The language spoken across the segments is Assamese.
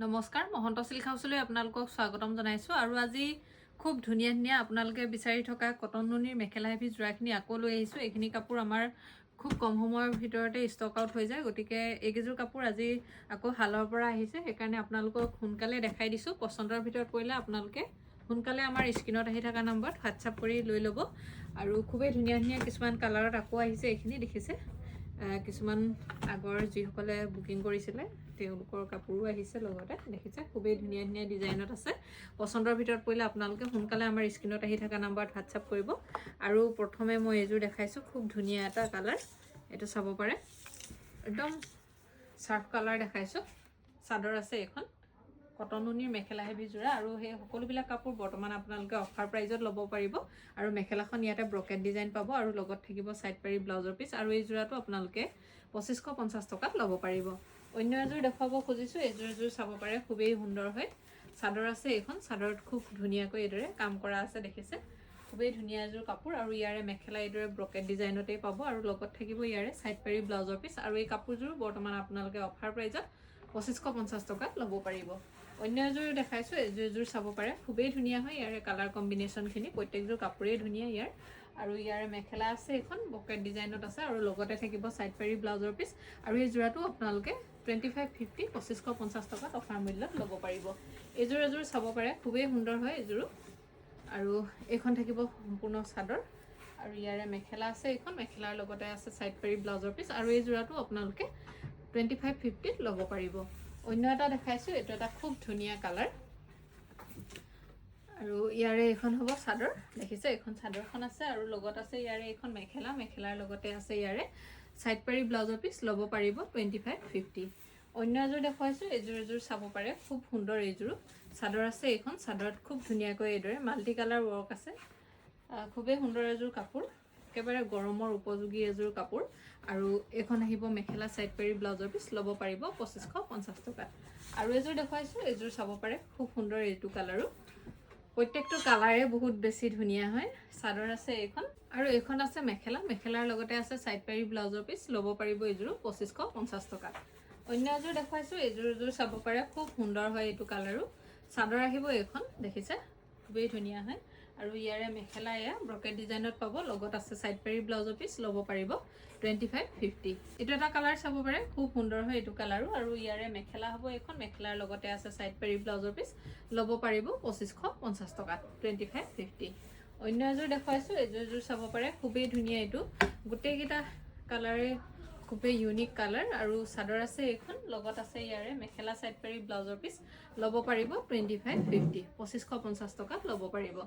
নমস্কাৰ, মহন্ত চিল্ক হাউচলৈ আপোনালোকক স্বাগতম জনাইছোঁ। আৰু আজি খুব ধুনীয়া ধুনীয়া আপোনালোকে বিচাৰি থকা কটন নুনিৰ মেখেলা হেভি যোৰাখিনি আকৌ লৈ আহিছোঁ। এইখিনি কাপোৰ আমাৰ খুব কম সময়ৰ ভিতৰতে ষ্টক আউট হৈ যায়। গতিকে এইকেইযোৰ কাপোৰ আজি আকৌ শালৰ পৰা আহিছে, সেইকাৰণে আপোনালোকক সোনকালে দেখাই দিছোঁ। পচন্দৰ ভিতৰত পৰিলে আপোনালোকে সোনকালে আমাৰ স্ক্ৰীণত আহি থকা নম্বৰত হোৱাটছআপ কৰি লৈ ল'ব। আৰু খুবেই ধুনীয়া ধুনীয়া কিছুমান কালাৰত আকৌ আহিছে। এইখিনি দেখিছে, কিছুমান আগৰ যিসকলে বুকিং কৰিছিলে, তেওঁলোকৰ কাপোৰো আহিছে লগতে। দেখিছে, খুবেই ধুনীয়া ধুনীয়া ডিজাইনত আছে। পচন্দৰ ভিতৰত পৰিলে আপোনালোকে সোনকালে আমাৰ স্ক্ৰীণত আহি থকা নাম্বাৰত হোৱাটছআপ কৰিব। আৰু প্ৰথমে মই এইযোৰ দেখাইছোঁ, খুব ধুনীয়া এটা কালাৰ। এইটো চাব পাৰে, একদম চাৰ্ফ কালাৰ দেখাইছোঁ। চাদৰ আছে এইখন, কটন নুনিৰ মেখেলা হেভি যোৰা। আৰু সেই সকলোবিলাক কাপোৰ বৰ্তমান আপোনালোকে অফাৰ প্ৰাইজত ল'ব পাৰিব। আৰু মেখেলাখন ইয়াতে ব্ৰকেট ডিজাইন পাব আৰু লগত থাকিব ছাইড পাৰি ব্লাউজৰ পিচ। আৰু এই যোৰাটো আপোনালোকে 2550 টকাত ল'ব পাৰিব। অন্য এযোৰ দেখুৱাব খুজিছোঁ। এইযোৰ এযোৰ চাব পাৰে, খুবেই সুন্দৰ হয়। চাদৰ আছে এইখন। চাদৰত খুব ধুনীয়াকৈ এইদৰে কাম কৰা আছে, দেখিছে। খুবেই ধুনীয়া এযোৰ কাপোৰ। আৰু ইয়াৰে মেখেলা এইদৰে ব্ৰকেট ডিজাইনতেই পাব আৰু লগত থাকিব ইয়াৰে ছাইড পাৰি ব্লাউজৰ পিচ। আৰু এই কাপোৰযোৰ বৰ্তমান আপোনালোকে অফাৰ প্ৰাইজত 2550 টকাত ল'ব পাৰিব। অন্য এযোৰ দেখাইছোঁ। এযোৰ এযোৰ চাব পাৰে, খুবেই ধুনীয়া হয়। ইয়াৰে কালাৰ কম্বিনেশ্যনখিনি, প্ৰত্যেকযোৰ কাপোৰেই ধুনীয়া ইয়াৰ। আৰু ইয়াৰে মেখেলা আছে এইখন, ব্ৰকেট ডিজাইনত আছে আৰু লগতে থাকিব ছাইড পাৰি ব্লাউজৰ পিচ। আৰু এই যোৰাটো আপোনালোকে 2550, 2550 টকাত অফাৰ মূল্যত ল'ব পাৰিব। এইযোৰ এযোৰ চাব পাৰে, খুবেই সুন্দৰ হয় এইযোৰো। আৰু এইখন থাকিব সম্পূৰ্ণ চাদৰ আৰু ইয়াৰে মেখেলা আছে এইখন। মেখেলাৰ লগতে আছে ছাইড পাৰি ব্লাউজৰ পিচ। আৰু এই যোৰাটো আপোনালোকে 2550ত ল'ব পাৰিব। অন্য এটা দেখাইছোঁ। এইটো এটা খুব ধুনীয়া কালাৰ আৰু ইয়াৰে এইখন হ'ব চাদৰ। দেখিছে, এইখন চাদৰখন আছে আৰু লগত আছে ইয়াৰে এইখন মেখেলা। মেখেলাৰ লগতে আছে ইয়াৰে ছাইড পাৰি ব্লাউজৰ পিচ। ল'ব পাৰিব 2550। অন্য এযোৰ দেখুৱাইছোঁ। এইযোৰ এযোৰ চাব পাৰে, খুব সুন্দৰ এইযোৰো। চাদৰ আছে এইখন। চাদৰত খুব ধুনীয়াকৈ এইদৰে মাল্টি কালাৰ ৱৰ্ক আছে। খুবেই সুন্দৰ এযোৰ কাপোৰ, একেবাৰে গৰমৰ উপযোগী এযোৰ কাপোৰ। আৰু এইখন আহিব মেখেলা, ছাইড পাৰি ব্লাউজৰ পিচ। ল'ব পাৰিব 2550 টকাত। আৰু এযোৰ দেখুৱাইছোঁ। এইযোৰ চাব পাৰে, খুব সুন্দৰ এইটো কালাৰো। প্ৰত্যেকটো কালাৰে বহুত বেছি ধুনীয়া হয়। চাদৰ আছে এইখন আৰু এইখন আছে মেখেলা। মেখেলাৰ লগতে আছে ছাইড পাৰি ব্লাউজৰ পিচ। ল'ব পাৰিব এইযোৰো 2550 টকাত। অন্য এযোৰ দেখুৱাইছোঁ। এইযোৰ এযোৰ চাব পাৰে, খুব সুন্দৰ হয় এইটো কালাৰো। চাদৰ আহিব এইখন, দেখিছে, খুবেই ধুনীয়া হয়। আৰু ইয়াৰে মেখেলা এয়া ব্ৰকেট ডিজাইনত পাব, লগত আছে ছাইড পাৰি ব্লাউজৰ পিচ। ল'ব পাৰিব 2550। এইটো এটা কালাৰ চাব পাৰে, খুব সুন্দৰ হয় এইটো কালাৰো। আৰু ইয়াৰে মেখেলা হ'ব এইখন। মেখেলাৰ লগতে আছে ছাইড পাৰি ব্লাউজৰ পিচ। ল'ব পাৰিব 2550 টকাত, 2550। অন্য এযোৰ দেখুৱাইছোঁ। এইযোৰ এযোৰ চাব পাৰে, খুবেই ধুনীয়া এইটো। গোটেইকেইটা কালাৰে খুবেই ইউনিক কালাৰ। আৰু চাদৰ আছে এইখন, লগত আছে ইয়াৰে মেখেলা, ছাইড পাৰি ব্লাউজৰ পিচ। ল'ব পাৰিব 2550, 2550 টকাত ল'ব পাৰিব।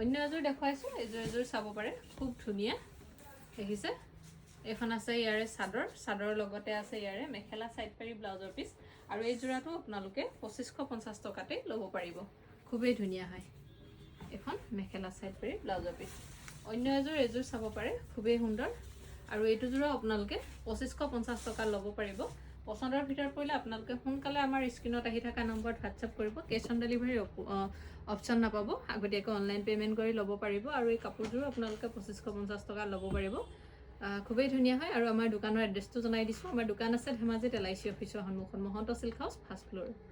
অন্য এযোৰ দেখুৱাইছোঁ। এইযোৰ এযোৰ চাব পাৰে, খুব ধুনীয়া, দেখিছে। এইখন আছে ইয়াৰে চাদৰ। চাদৰৰ লগতে আছে ইয়াৰে মেখেলা, ছাইড পাৰি ব্লাউজৰ পিচ। আৰু এই যোৰাটো আপোনালোকে 2550 টকাতেই ল'ব পাৰিব। খুবেই ধুনীয়া হয়। এইখন মেখেলা, ছাইড পাৰি ব্লাউজৰ পিচ। অন্য এযোৰ এযোৰ চাব পাৰে, খুবেই সুন্দৰ। আৰু এইটো যোৰা আপোনালোকে 2550 টকাত ল'ব পাৰিব। পচন্দৰ ভিতৰত পৰিলে আপোনালোকে সোনকালে আমাৰ স্ক্ৰীণত আহি থকা নম্বৰত হোৱাটছএপ কৰিব। কেছ অন ডেলিভাৰী অপশ্যন নাপাব। আগতীয়াকৈ অনলাইন পে'মেণ্ট কৰি ল'ব পাৰিব। আৰু এই কাপোৰযোৰো আপোনালোকে 2550 টকাত ল'ব পাৰিব। খুবেই ধুনীয়া হয়। আৰু আমাৰ দোকানৰ এড্ৰেছটো জনাই দিছোঁ। আমাৰ দোকান আছে ধেমাজিত এলআইচি অফিচৰ সন্মুখত, Mahanta silk house, first floor.